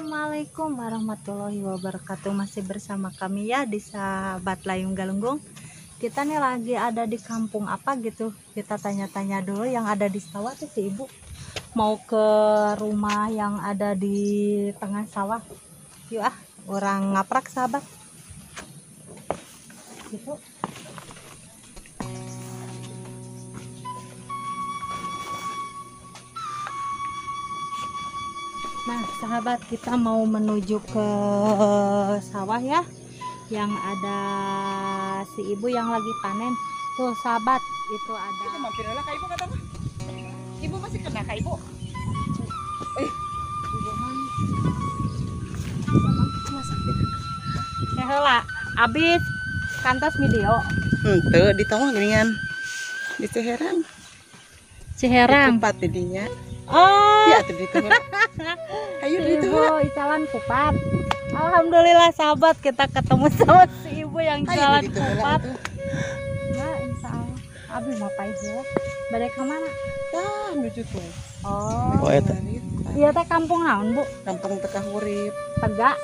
Assalamualaikum warahmatullahi wabarakatuh. Masih bersama kami ya di Sahabat Layung Galunggung. Kita nih lagi ada di kampung apa gitu. Kita tanya-tanya dulu yang ada di sawah tuh si ibu. Mau ke rumah yang ada di tengah sawah. Yuk ah, orang ngaprak sahabat. Gitu. Nah, sahabat, kita mau menuju ke sawah ya, yang ada si ibu yang lagi panen. Tuh, sahabat, itu ada. Kita mampir lah ke ibu kata mah. Ibu masih kena ke ibu. Ibu mah ya heula, abis kantos video. Henteu di tongah geuningan. Di Ciherang. Ciherang. Di kupat didinya. Oh. Ya, tuh gitu. Ayo itu jalan kupat. Alhamdulillah sahabat, kita ketemu sama si ibu yang jalan kupat. Nah, insya Allah. Abi mau apa ya? Balik ke mana? Tah, menuju tuh. Oh. Oh, eta. Iya teh kampung naon, Bu? Kampung Teka Hurip. Tega?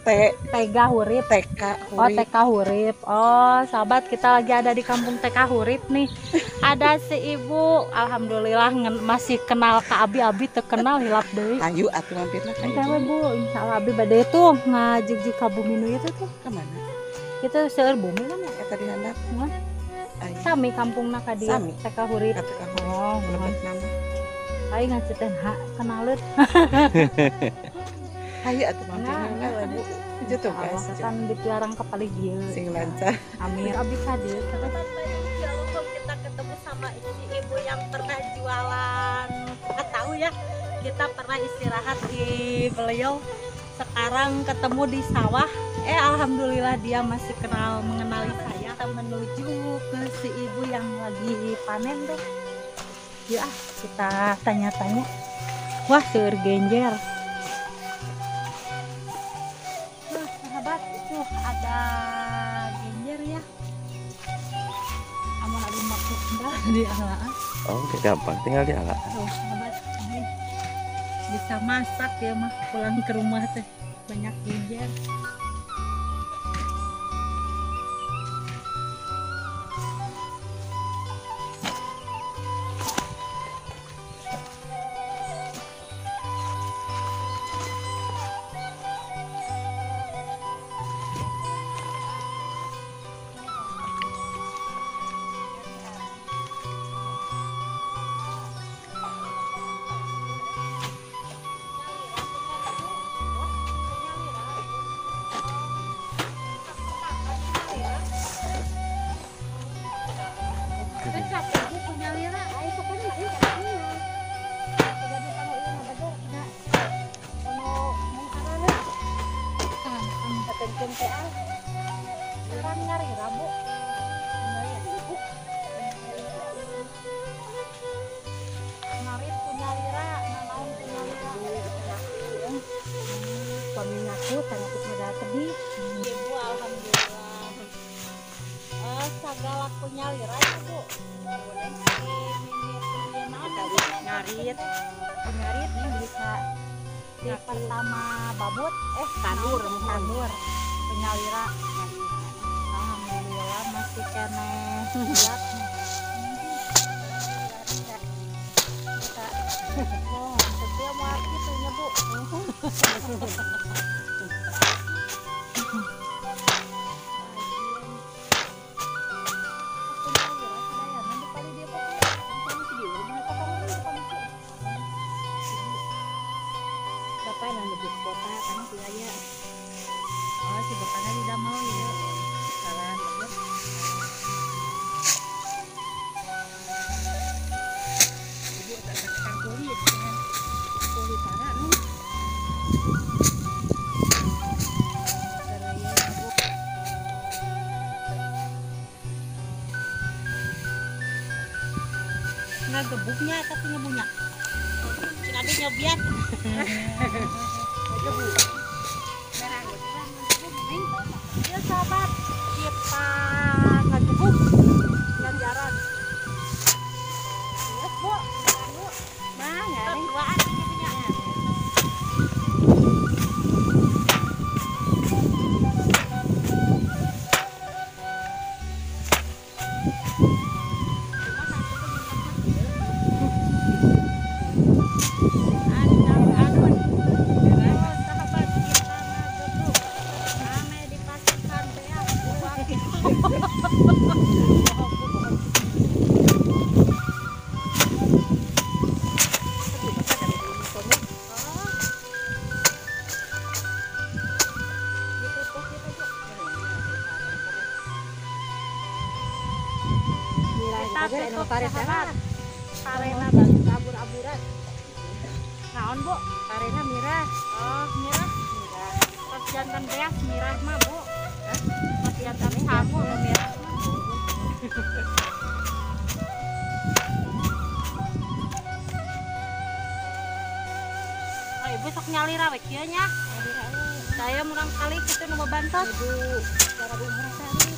Tega Hurip. TK Hurip. Oh, TK Hurip. Oh, sahabat, kita lagi ada di kampung TK Hurip nih. Ada si ibu, alhamdulillah masih kenal ke Abi, Abi terkenal hilap deui. Ayo atuh mampirlah ka ibu. Bu, insyaallah Abi bade tuh ngajugjug ka bumi nu itu tuh. Ka mana? Itu seueur bumi kan ya? Eta di handap. Sami kampungna ka dieu, TK Hurip. Oh, lebet nama. Aing ngaceten hak kenaleut. Ayo atuh mampirlah Bu. Itu tuh guys. Kan dipiarang ke paling dieu. Sing lancar. Amin. Abi ka dieu. Kita ketemu sama ibu yang pernah jualan, nggak tahu ya, kita pernah istirahat di beliau, sekarang ketemu di sawah. Alhamdulillah dia masih kenal, mengenali saya. Kita menuju ke si ibu yang lagi panen tuh. Ya, kita tanya-tanya. Wah, seueur genjer. Nah, sahabat, itu ada genjer ya. Amun abi maksud di alaan. Oh, gampang, tinggal di alaan. Tuh, sahabat, ini bisa masak ya mah pulang ke rumah teh banyak genjer. Ibu alhamdulillah. Segala punya lira ya, Bu. Ngarit. Ngarit nih bisa di pertama babut tandur, tandur penyalira. Alhamdulillah masih keneh siap. Oh, setia mau gitu nya, Bu. Oh, si bapaknya tidak mau ya. Salah, bener. Ibu tak kang kulit, kulit parah nih. Nggak gebuknya, tapi nyebunya. Cing abi nyobian. Gebuk. Ya sahabat, kita ngegebuk ganjaran. Yes, Bu. Bu. Nah, duaan punya. Kita tutup sahabat. Parena abur-aburan. Naon, Bu? Parena mirah. Oh, mirah. Mirah. Pas jantan beas mirah mah, Bu. Hah? Pas jantan sangu nu mirah. Oh, Ibu sok nyalira we kieu nya. Saya murang kali kitu nu babantos. Ibu, cara umrah sari.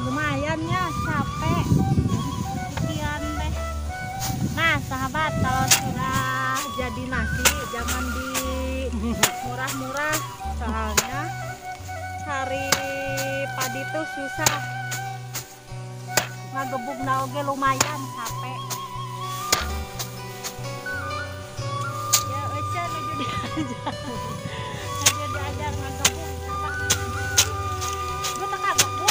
Lumayan ya, capek sekian deh. Nah sahabat, kalau sudah jadi nasi jangan di murah-murah, soalnya cari padi tuh susah. Ngagebuk oge lumayan capek ya. Ece nuju diajar, nuju diajar ngagebuk sahabat. Bu teu kagok, Bu.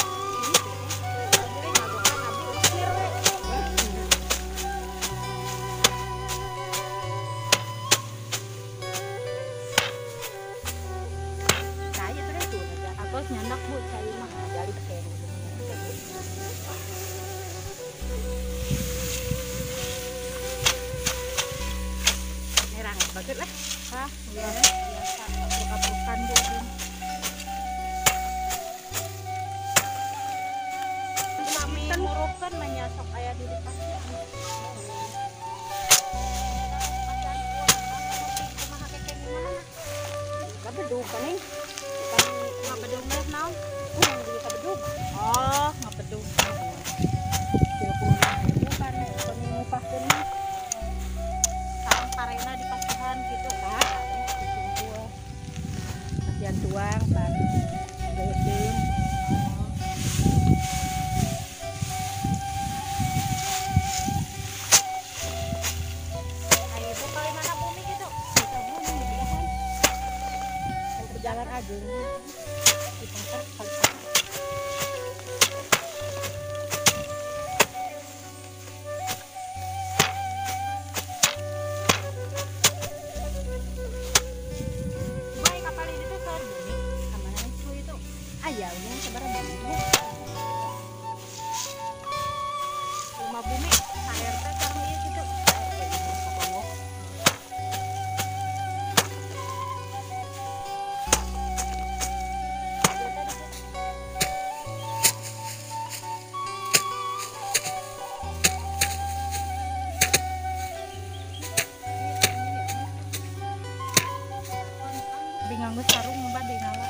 Nyandak, Bu, cai mah gali kayak merah banget lah. Hah, ya, biasa buka-bukan, Bu. Kami murukan menyasok aya di pasien. Kabedug paling. Ngabedug mah naon? Kabedug. Oh, ngabedug. Bukan pengupahkeun mah. Sareng parena di pasihan gitu kan. Dikumpul. Pasihan tuang pan. Geuseum. Ayo Bu, kali mana bumi gitu? Kita bumi di kan. Jalan agung. Di pasar pagi. Baik, kapal ini tuh sor bumi. Kamana itu itu? Aya nya sabaraha bumi? Lima bumi, sa-RT sareng ieu kitu. Nganggo sarung mbak deh ngawa.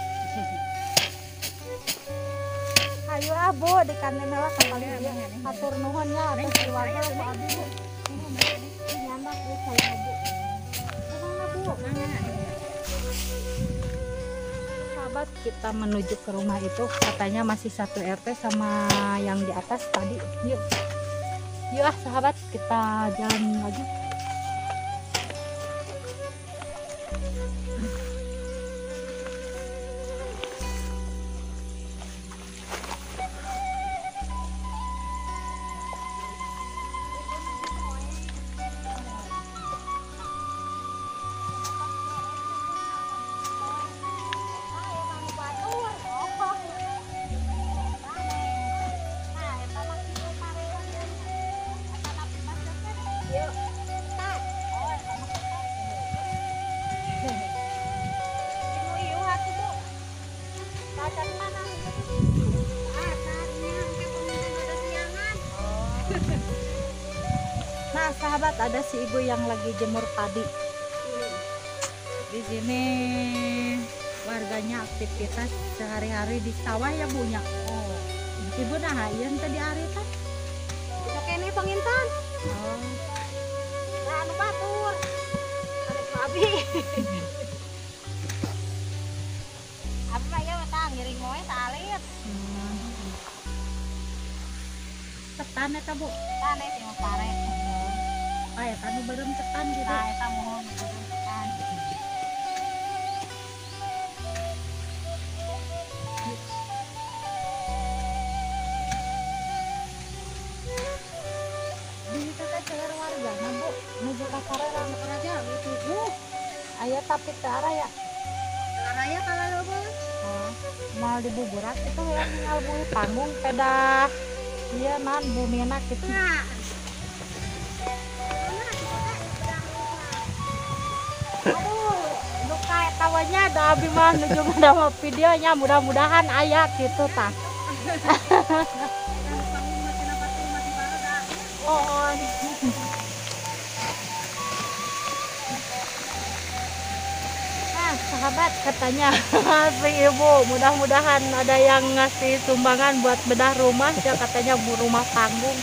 Ayo ah, Bu, di kantin lah kapal dia. Hatur nuhun ya atas keluarga ku abi, Bu. Nyandak we saya, Bu. Kumaha, Bu? Sahabat, kita menuju ke rumah itu katanya masih satu RT sama yang di atas tadi. Yuk. Yuk ah sahabat, kita jalan lagi. Nah sahabat, ada si ibu yang lagi jemur padi. Di sini warganya aktivitas sehari-hari di sawah ya, Bu nya. Oh. Ibu nah ieu tadi ari teh. Kene pangintan. Oh. Nah, anu batur. Anu ku abi. Ketan eta Bu. Ketan eta mah pare. Ah, eta nu beureum ketan gitu. Tah eta mohon beureum ketan. Di teh celer wargana Bu, nuju ka Sarerang raja gitu. Aya tapi teu araya. Teu araya kalau Bu. Mal dibuburat itu ya tinggal bumi panggung pedah. Iya nan bumina gitu. Aduh, duka eta we nya da abi mah nuju ngadamel videonya mudah-mudahan aya kitu tah. Oh. Nah, sahabat katanya si ibu mudah-mudahan ada yang ngasih sumbangan buat bedah rumah ya katanya bu rumah panggung.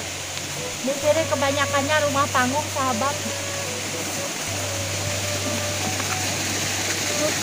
Di sini kebanyakannya rumah panggung sahabat. Terus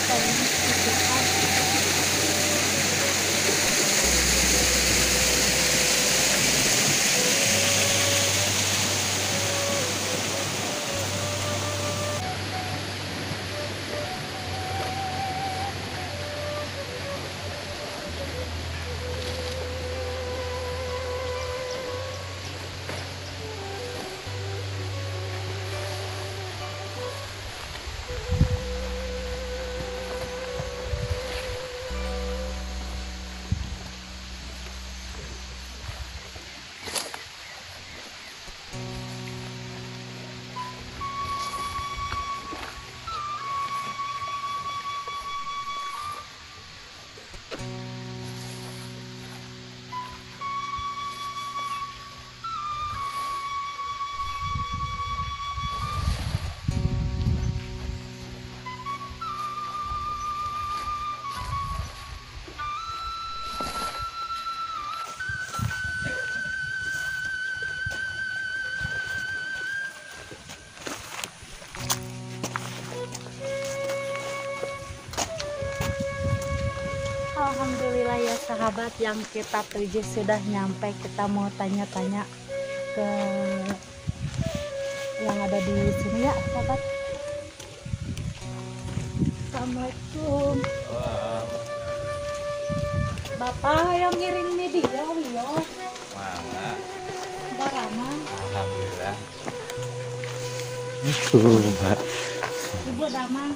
Alhamdulillah ya sahabat, yang kita tuju sudah nyampe. Kita mau tanya-tanya ke yang ada di sini ya sahabat. Assalamualaikum. Bapak yang ngiring media yo. Barama. Alhamdulillah. Tuh, Pak. Ibu damang.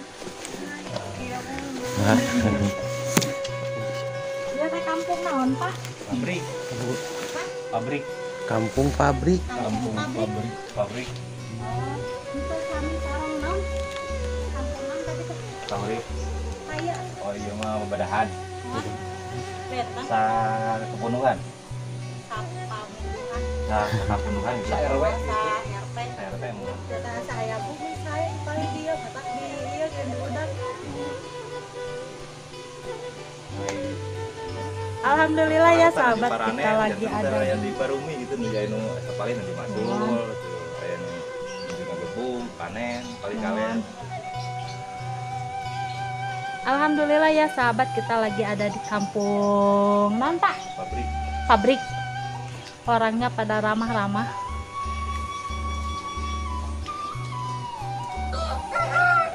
Ya teh kampung naon, Pak? Pabrik. Pabrik. Kampung pabrik. Kampung pabrik. Pabrik. Oh, itu kami sareng naon? Kampung naon tadi teh? Pabrik. Kaya. Oh iya mah bebadahan. Beta. Sa kepunuhan. Sa pamunuhan. Sa kepunuhan sa RW. Sa RT. Sa RT mu. Kata saya bumi saya paling dia matak di ieu geus budak. Alhamdulillah ya sahabat, kita lagi ada di Barumi gitu nih, nu sapalin nanti masuk aya nu ngagebung panen paling kalian. Alhamdulillah ya sahabat, kita lagi ada di kampung Nanta. Pabrik. Pabrik. Orangnya pada ramah-ramah.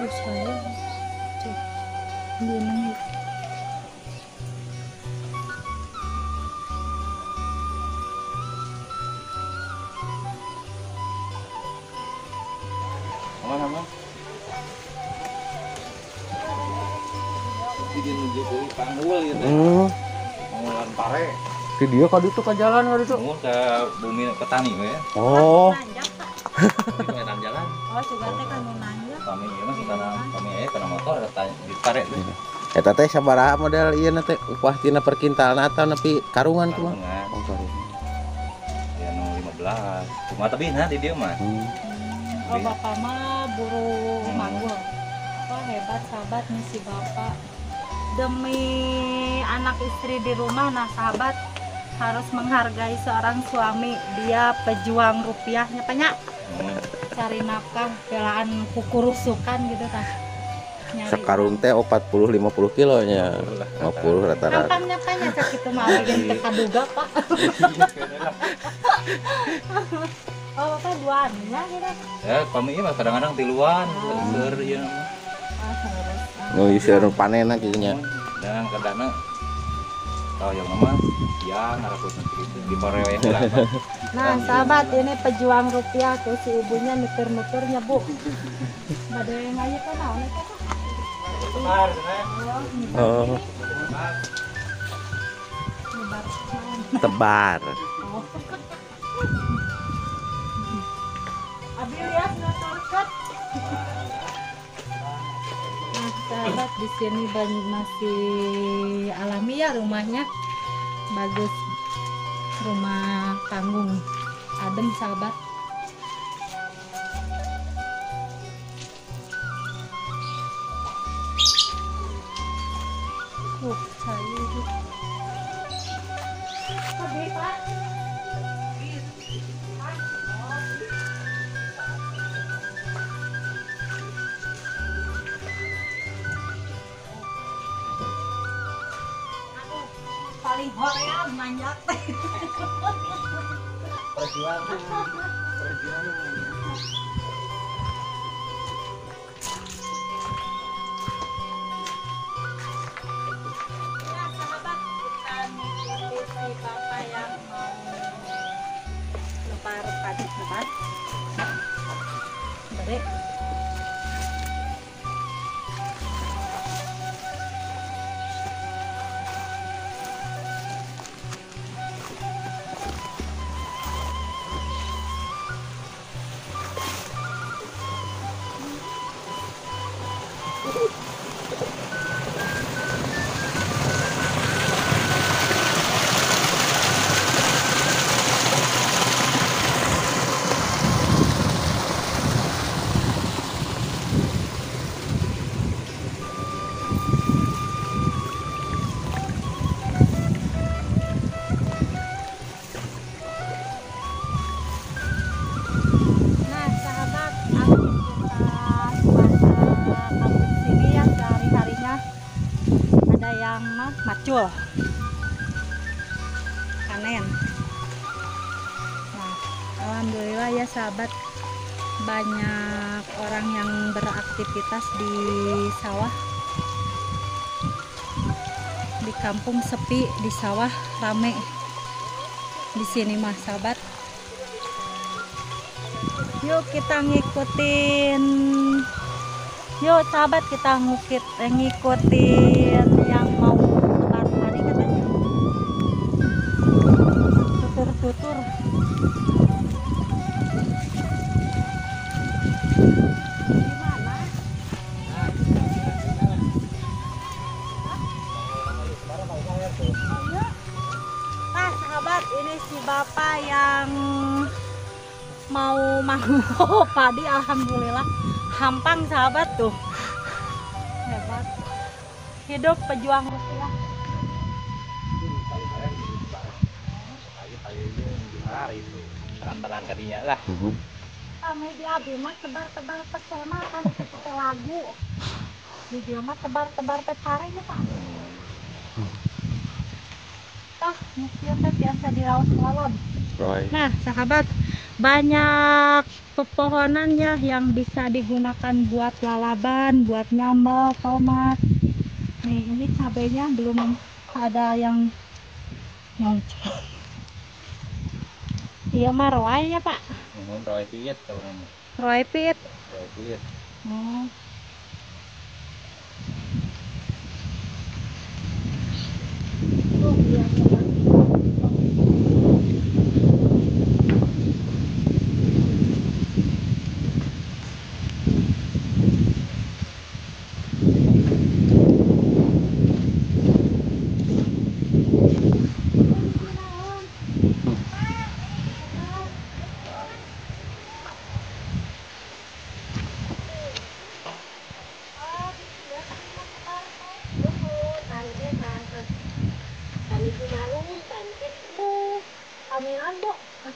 Saya Panggul gitu. Panggulan pare. Di dia kadu itu ke jalan kadu itu. Ke bumi petani we. Oh. Nanjak jalan. Oh, juga teh kan nanjak. Kami ieu mah tanam, kami aya kana motor di pare teh. Eta teh sabaraha model ieu na teh upah tina per kintalna atau nepi karungan kumaha? Oh, karungan. Ya nu 15. Cuma tapi nah di dieu mah. Oh, bapak mah buruh manggul. Wah, hebat sahabat nih si bapak. Demi anak istri di rumah, nah sahabat harus menghargai seorang suami. Dia pejuang rupiahnya banyak, cari nafkah, belaan kukurusukan gitu tah. Sakarung teh 40 50 kilo nya. 50 rata-rata. Gampangnya Pak nya sakitu mah yang teu kaduga Pak. Oh, Bapak duaan nya gitu. Ya, pami mah kadang-kadang tiluan seueur ieu mah. Nu seueur panenna kitu nya. Dan kadangna tahu yang nama ya ngaraputna kitu di korewe heula. Nah, sahabat, ini pejuang rupiah tuh si ibunya nutur-nuturnya, Bu. Bade ngaji teh naon eta? Tebar cenah. Oh. Tebar. Oh. Abi lihat nuturkeun. Nah, sahabat, di sini masih alami ya rumahnya. Bagus. Rumah panggung. Adem, sahabat. Kayu. Abi, Pak. Paling hoream nanjak teh. Perjuangan, perjuangan. Nah, sahabat, kita ngikuti si bapak yang mau lebar padi lebar. Balik. Macul panen. Nah, alhamdulillah ya sahabat, banyak orang yang beraktivitas di sawah. Di kampung sepi, di sawah rame. Di sini mah sahabat. Yuk kita ngikutin. Yuk sahabat, kita ngikutin yang mau tebar padi katanya. Tutur-tutur. Gimana? Nah sahabat, ini si bapak yang mau padi, alhamdulillah hampang sahabat tuh. Hebat. Hidup pejuang rupiah. Terang-terang kadinya lah. Kami di abi mah tebar-tebar pesona kan seperti lagu. Di dia mah tebar-tebar pecare nya Pak. Tah, mungkin teh biasa diraos lalon. Nah, sahabat, banyak pepohonannya yang bisa digunakan buat lalaban, buat nyambal, tomat. Nih, ini cabenya belum ada yang muncul. Iya mah roai ya Pak. Roai piit kalau namanya. Roai piit. Roai piit. Oh. Oh, iya, Pak.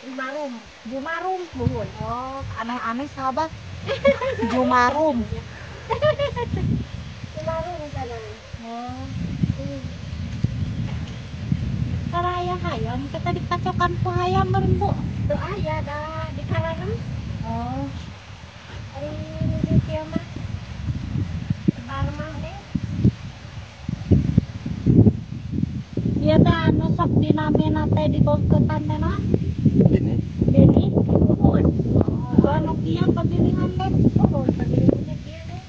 Jumarum, Jumarum, oh aneh-aneh sahabat. Jumarum. Kita dikacokan ku hayam meureun, Bu. Teu aya da di karanem. Oh, Ari di kieu mah. Tebar mah deh. Ieu teh anu sok dinamina teh dibongketan teh naon? Ini Beni. Nuhun. Oh, anu kieu pemilihan teh. Nuhun pamilihan kieu deh.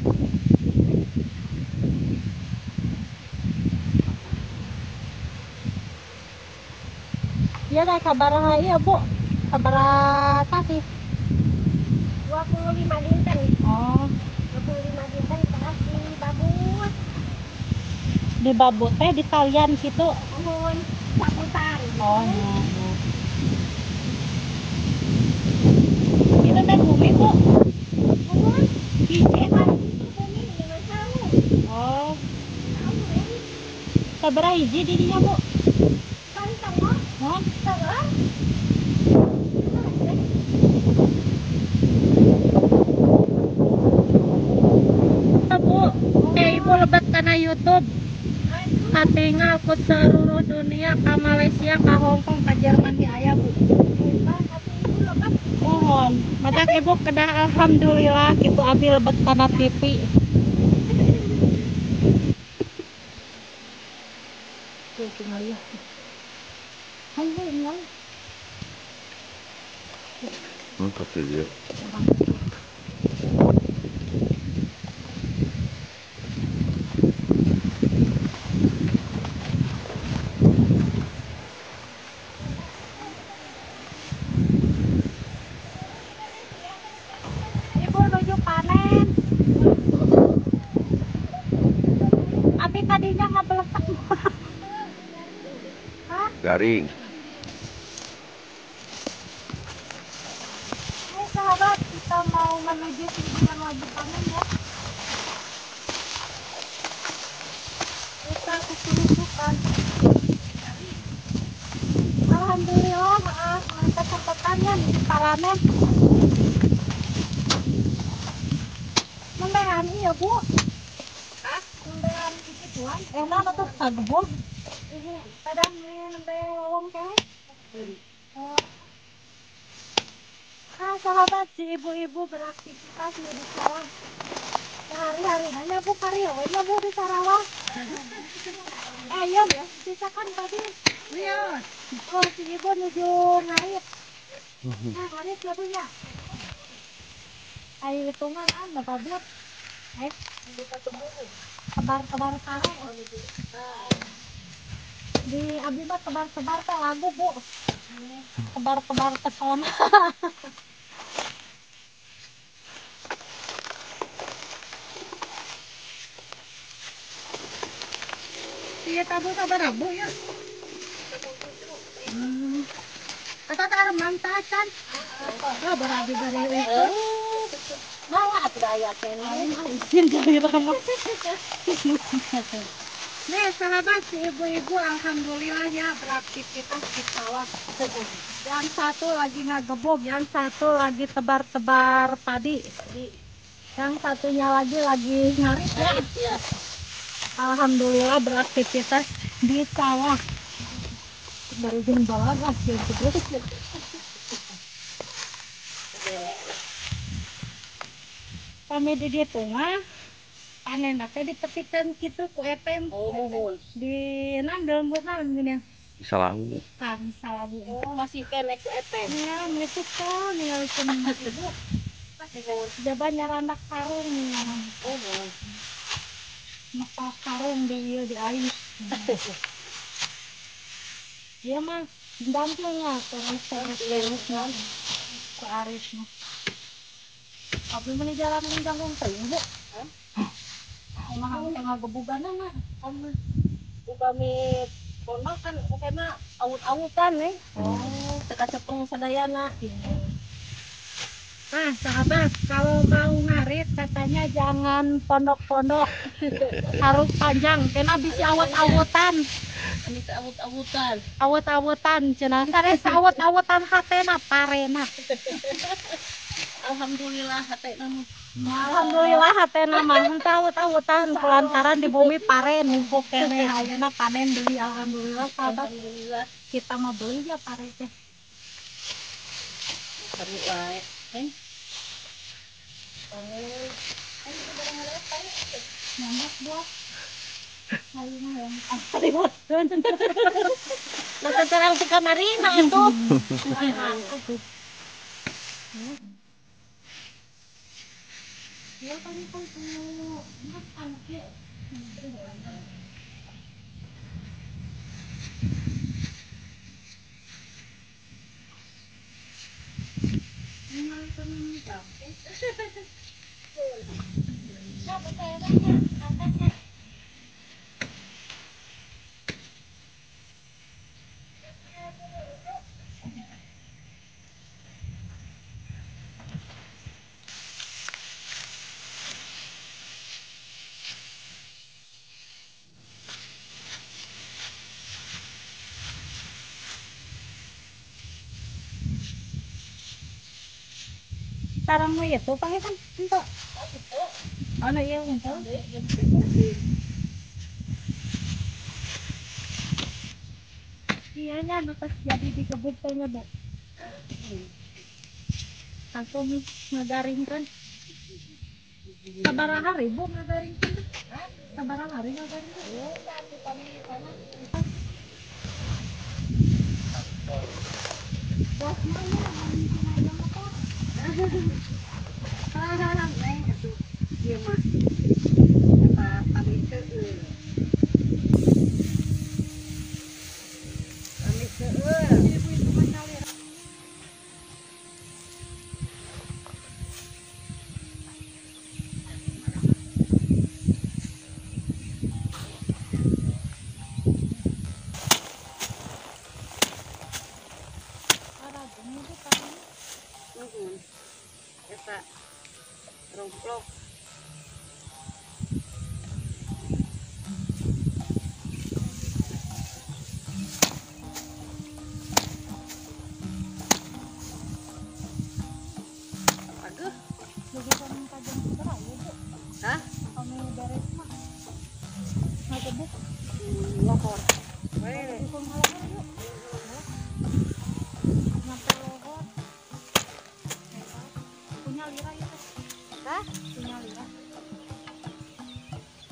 Ieu teh sabaraha ieu, Bu? Sabaraha sasih? 25 dinten. Oh, 25 dinten terus dibabut. Dibabut teh di talian kitu. Nuhun saputar. Oh, iya. Itu teh bumi, Bu. Nuhun. Hiji kan. Itu bumi dengan saung. Oh, Saung eh. Sabaraha hiji di dinya, Bu? Kali tengah. Hah? Tengah. Bu, ibu lebet kana YouTube. Katingal ku seluruh dunia, ka Malaysia, ka Hong Kong, ka Jerman di aya, Bu. Mohon, matak ibu kedah alhamdulillah kitu abi lebet kana TV. Tuh tinggal ya. Hayu tinggal. Pasti dia. Ibu nuju panen. Abi tadinya ngabelesak. Hah? Garing. Ini sahabat, kita mau menuju si ibu yang lagi panen ya. Kita kesurupan. Alhamdulillah, maaf, mereka kesempatannya nih panen. Memberan iya, Bu. Hah? Memberan gituan. Enak atuh kagebug. Padahal nembe lowong kene. Oh. Ah, sahabat, si ibu-ibu beraktivitas di sawah. Sehari-hari hanya Bu karya, we nya Bu di Sarawak. Iya, sisakan tadi. Iya. Oh, si ibu nuju ngarit. Nah, ngarit ya, Bu ya. Ayo hitungan ah, Bapak Bu. Tebar-tebar pare. Di abi mah tebar-tebar teh lagu, Bu. Tebar-tebar pesona. Iya, tabu sabar Bu ya. Kata taruh mantacan. Oh, berabi bari itu. Malah atuh aya keneh. Izin dari ramah. Nih sahabat, si ibu-ibu alhamdulillah ya beraktivitas di sawah. Yang satu lagi ngagebog, yang satu lagi tebar-tebar padi, yang satunya lagi ngarit ya. Alhamdulillah beraktivitas di sawah. Baru jeng balagas ya gitu. Kami di ditu mah panen teh ditepikan gitu ku epem. Oh, muhun. Di nandel naon gini. Salawu. Kan salawu. Oh, masih keneh ku epem. Ya, mereka tuh ninggalikeun ibu. Jaba nyarandak karung nih. Oh, muhun. Mekah karung di ieu di air. Iya mah dampingnya terus terus ku aris mah. Abi meni jalan jangkung teh, Bu. Kumaha teh ngagebugan mah. Upami pondok kan oke mah awut-awutan nih. Oh, teu kacepeng sadayana. Nah, sahabat, kalau mau ngarit katanya jangan pondok-pondok. Harus panjang, karena bisa awut-awutan. Bisa awut-awutan. Awut-awutan, cenah sanes awut-awutan hatena parena. Alhamdulillah hatena mah. Alhamdulillah hatena mah henteu awut-awutan kulantaran di bumi pare numpuk keneh ayeuna panen deui alhamdulillah sahabat. Alhamdulillah. Kita mau beli ya pare teh. Seru wae. Nyamak buah. Ayeuna yang ributkeun. Nah, terang ti kamarina atuh. Ya kan makan ke. Tarang mo ito, pangitan. Ito. Ano iya ito? Iya nya, pas jadi dikebut kayaknya, Bu. Langsung ngagaringkan. Sabaraha hari, Bu, ngagaringkan. Sabaraha hari ngagaringkan. Bos mana? Iya mah. Apa pamit seueur. Pamit seueur. Ibu itu mah nyalira. Eta romplok. Aduh, hah? Kami beres mah. Ngagebuk. Lohor. Nyampe lohor. Punya lira ya teh. Hah? Punya lira.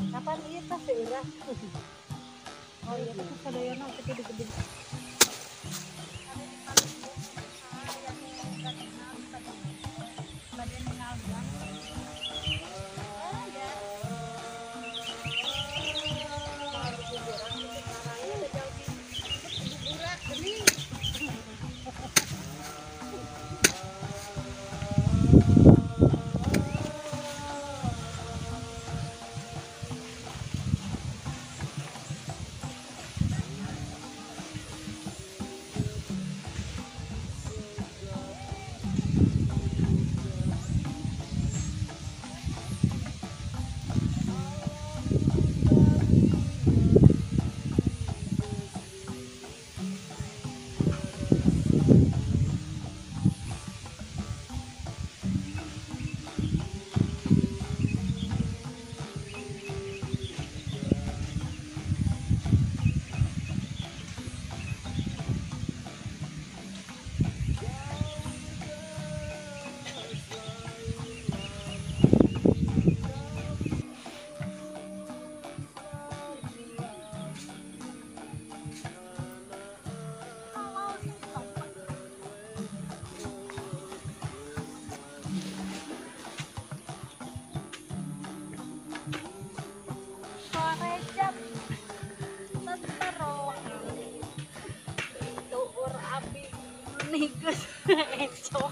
Kapan ieu teh seueur? Oh iya, teh sadayana teh digebuk. Nikus ecok.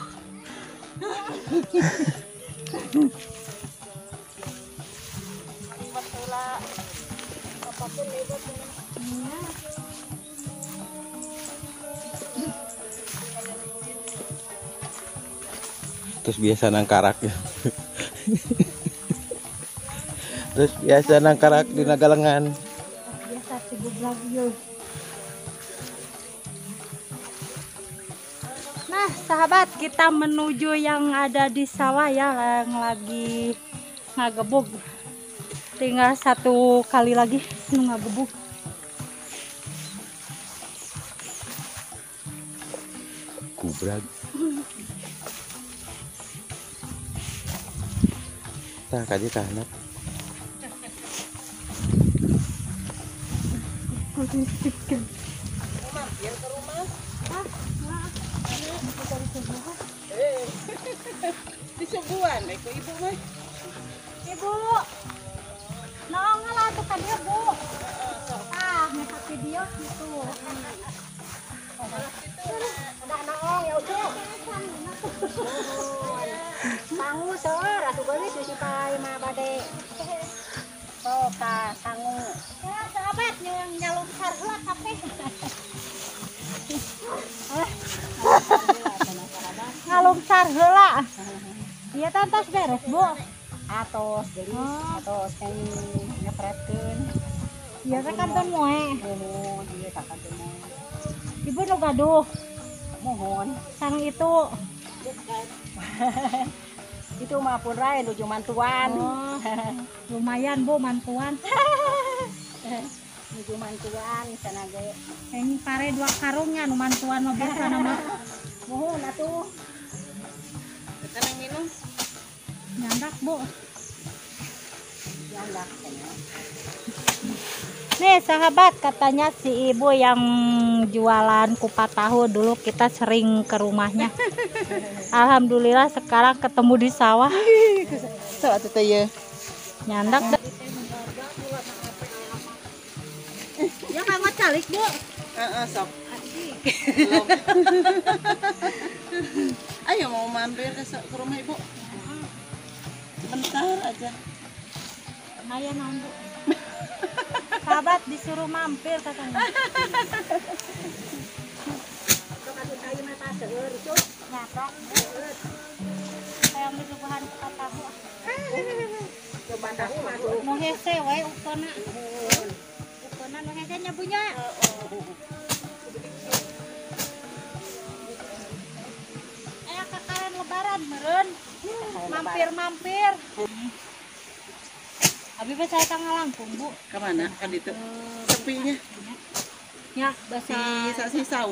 Apapun lewat. Terus biasa nangkarak ya. Terus biasa nangkarak di Nagalengan. Biasa cigublak yo. Nah, Sahabat, kita menuju yang ada di sawah ya, yang lagi ngagebug. Tinggal satu kali lagi ngagebug. Kubrag. Tah kaji tahanap. Mampir ke rumah. Disuguhan ku ibu mah. Ibu. Naon lah tuh kan dia, Bu. Ah, ngepet video gitu. Udah naon ya udah. Sangu seur atuh geulis bisi pae mah bade. Sok ka sangu. Ya, sahabat yang nyalungsar heula kabeh. Ngalungsar heula. Ieu teh tos beres, Bu. Atos geulis, atos kenging nyepretkeun. Ieu teh kanton moe. Muhun, ieu teh kanton moe. Ibu nu gaduh. Muhun. Sang itu. Itu mah pun rae nuju mantuan. Oh, lumayan Bu mantuan. Nuju mantuan sana ge. Kenging pare 2 karungnya nu mantuan mah biasana mah. Muhun atuh. Kita nang minum. Nyandak, Bu. Nyandak. Nih sahabat, katanya si ibu yang jualan kupat tahu dulu kita sering ke rumahnya. Alhamdulillah sekarang ketemu di sawah. Nyandak. Ya kamu calik, Bu. Sok. Ayo mau mampir ke rumah ibu. Sebentar aja. Lumayan, Bu. Sahabat disuruh mampir katanya. Kayak disuguhan kupat tahu. Nu hese we ukeuna. Ukeuna nu hese nya Bu nya. Aya kakaren lebaran meureun. Mampir-mampir. Abi mah saya tanggal langkung, Bu. Kemana? Kan itu sepinya. Ya, bahasa Si sisau.